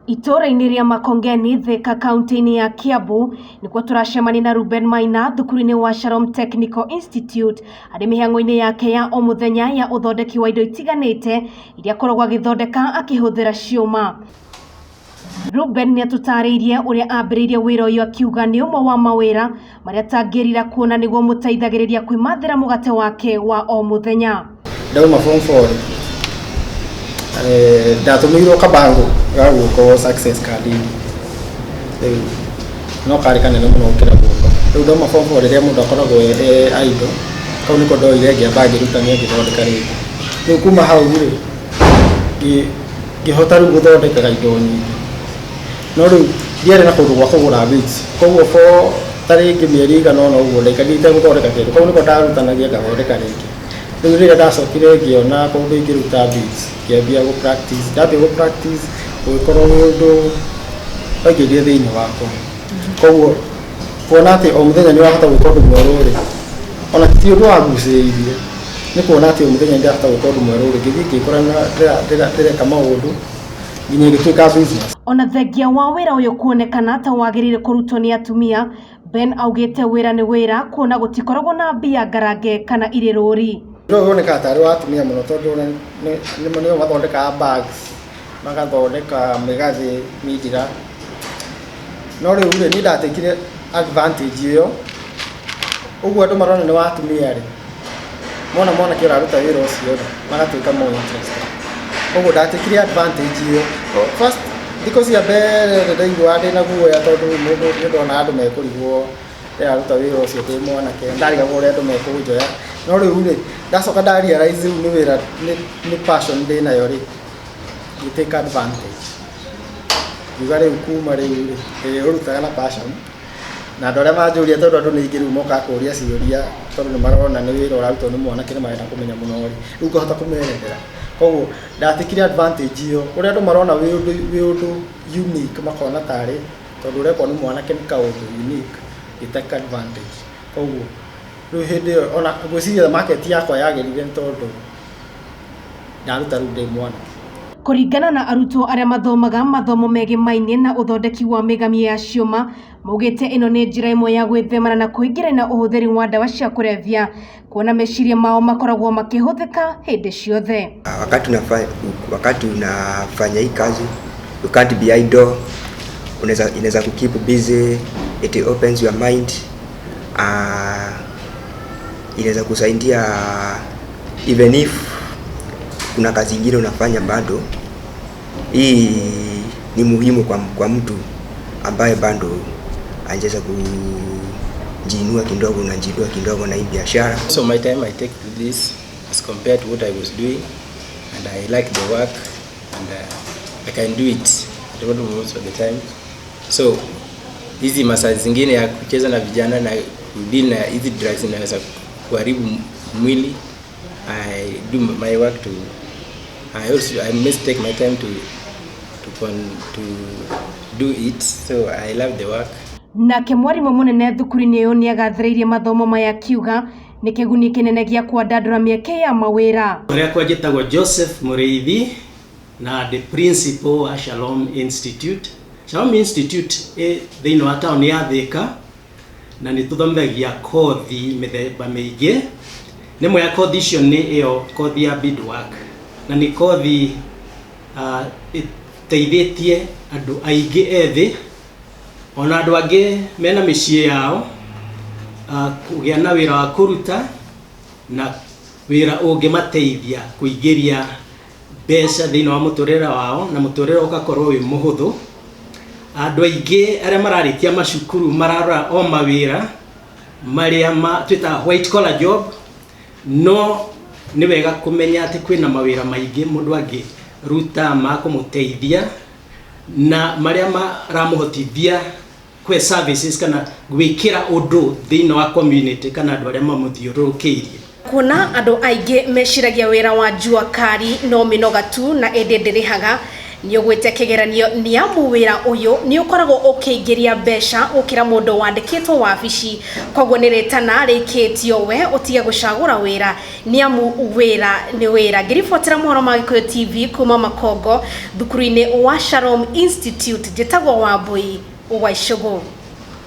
Itũũra-inĩ rĩa Makongeni, Thika, kaunti-inĩ ya Kiambu, nĩkuo tũracemania na Ruben Maina thukuru-inĩ wa Shalom Technical Institute arĩ mĩhang'o-inĩ yake ya o mũthenya ya ũthondeki wa indo itiganĩte iria akoragwo agĩthondeka akĩhũthĩra ciũma. Ruben nĩ atũtarĩirie ũrĩa ambĩrĩirie wĩra ũyũ akiuga nĩ ũmwe wa mawĩra marĩa atangĩrira kuona nĩguo mũteithagĩrĩria kwĩmathĩra mũgate wake wa o mũthenya. Ndauma form 4 ndatũmĩirwo kabango ga guoko, success card, rĩu no karĩ kanene mũno gũkĩra guoko. Rĩu ndauma form 4, rĩrĩa mũndũ akoragwo e idle, kau nĩko ndoire ngĩamba ngĩrutania ngĩthondeka rĩngĩ. Rĩu kuma hau rĩ, ngĩhota rĩu gũthondekaga indo nyingĩ, no rĩu ndiarĩ na kũndũ gwa kũgũra beads, koguo for ta rĩngĩ mĩeri ĩigana ũna ũguo ndaikarire itegũthondeka kĩndũ. Kau nĩko ndarutanagia ngathondeka rĩngĩ. Rĩu rĩrĩa ndacokire ngĩona kũndũ ingĩruta beads, ngĩambia gũ practice. Ndambia gũ practice, ũgĩkorwo nĩ ũndũ waingĩrire thĩinĩ wakwa, koguo kuona atĩ o mũthenya nĩ wahota gwĩka ũndũ mwerũ rĩ, ona ti ũndũ wangucĩrĩirie, nĩ kuona atĩ o mũthenya nĩ ndĩrahota gwĩka ũndũ mwerũ rĩ, ngĩthiĩ ngĩkora ndĩreka maũndũ nginya ĩgĩtuĩka business. Ona thengia wa wĩra ũyũ kuonekana ta wagĩrĩire kũrutwo nĩ atumia, Ben augĩte wĩra nĩ wĩra, kuona gũtikoragwo na mbia ngarange kana irĩ rũri. Ũndũ ũyũ wonekaga tarĩ wa atumia mũno tondũ nĩo mathondekaga bags, magathondeka mĩgathĩ, mindira, no rĩu rĩ, niĩ ndatekire advantage ĩyo. Ũguo andũ marona nĩ wa atumia rĩ, mona mwanake ũraruta wĩra ũcio rĩ, magatuĩka more interested. Koguo ndatekire advantage ĩyo. First thikũ cia mbere nĩ ndaiguaga ndĩna guoya tondũ mũndũ nĩ ndona andũ mekũrigwo ndĩraruta wĩra ũcio ndĩ mwanake, ndarigagwo ũrĩa andũ mekũnjoya. No rĩu rĩ, ndacoka nda realize rĩu nĩ wĩra, nĩ passion ndĩnayo rĩ, ngĩ take advantage, ngiuga rĩu kuma rĩu rĩ, ndĩrĩũrutaga na passion. Na andũ arĩa manjũria, tondũ andũ nĩ aingĩ rĩu mokaga kũria ciũria tondũ nĩ marona nĩ wĩra ũrarutwo nĩ mwanake, nĩ marenda kũmenya mũno rĩ, rĩu ngahota kũmerethera. Koguo ndatikire advantage ĩyo ũrĩa andũ marona wĩ ũndũ unique, makona tarĩ tondũ ũrekwo nĩ mwanake nĩ kaũndũ unique, ngĩ take advantage. Koguo rĩu hĩndĩ ĩyo ona ngwĩciria market yakwa yagĩrire nĩ tondũ ndaruta rĩu ndĩ mwanake. Kũringana na arutwo arĩa mathomaga mathomo megemainie na ũthondeki wa mĩgamio ya ciũma, maugĩte ĩno nĩ njĩra ĩmwe ya gwĩthemana na kũingĩrana ũhũthĩri wa ndawa cia kũrebia, kuona meciria mao makoragwo makĩhũthĩka hĩndĩ ciothe. Wakati unafanya hii kazi, you can't be idle. Unaweza inaweza kukeep busy, it opens your mind. Inaweza kusaidia even if kuna kazi ingine unafanya bado. Hii ni muhimu kwa mtu ambaye bado anaweza kujiinua kidogo na jiinua kidogo na hii biashara. So my time I take to this as compared to what I was doing, and I like the work and I can do it at most of the time. So hizi masaa zingine ya kucheza na vijana na kudeal na hizi drugs inaweza kuharibu mwili. I do my work to I also I must take my time to do it. So I love the work. Nake mwarimũ mũnene thukuru-inĩ ĩyo nĩ agathĩrĩirie mathomo maya akiuga nĩ kĩguni kĩnene gĩa kwandandũra mĩeke ya mawĩra. Rĩakwa njĩtagwo Joseph Mũrĩithi na ndĩ principal wa Shalom Institute. Shalom Institute ĩ thĩinĩ wa taũni ya Thika na nĩ tũthomithagia kothi mĩthemba mĩingĩ. Nĩmwe ya kothi icio nĩ ĩyo kothi ya beadwork, na nĩ kothi ĩteithĩtie andũ aingĩ ethĩ ona andũ angĩ mena mĩciĩ yao kũgĩa na wĩra wa kũruta na wĩra ũngĩmateithia kũingĩria mbeca thĩinĩ wa mũtũrĩre wao na mũtũrĩre ũgakorwo wĩ mũhũthũ. Andũ aingĩ arĩa mararĩkia macukuru mararora o mawĩra marĩa ma twĩtaga white collar job, no nĩ wega kũmenya atĩ kwĩna mawĩra maingĩ mũndũ angĩruta ma kũmũteithia na marĩa maramũhotithia kwe services kana gwĩkĩra ũndũ thĩinĩ wa community kana andũ arĩa mamũthiũrũrũkĩirie. Kuona andũ aingĩ meciragia wĩra wa jua kari no mĩnoga tu na ĩndĩ ndĩrĩhaga. Nĩ ũgwĩte kĩgeranio nĩ amu wĩra ũyũ nĩ ũkoragwo ũkĩingĩria mbeca gũkĩra mũndũ wandĩkĩtwo wabici. Koguo nĩ rĩtana rĩikĩtio we ũtige gũcagũra wĩra nĩ amu wĩra nĩ wĩra. Ngĩribotera mohoro ma Gĩkũyũ TV kuma Makongo thukuru-inĩ wa Shalom Institute, njĩtagwo Wambui wa Icũgũ.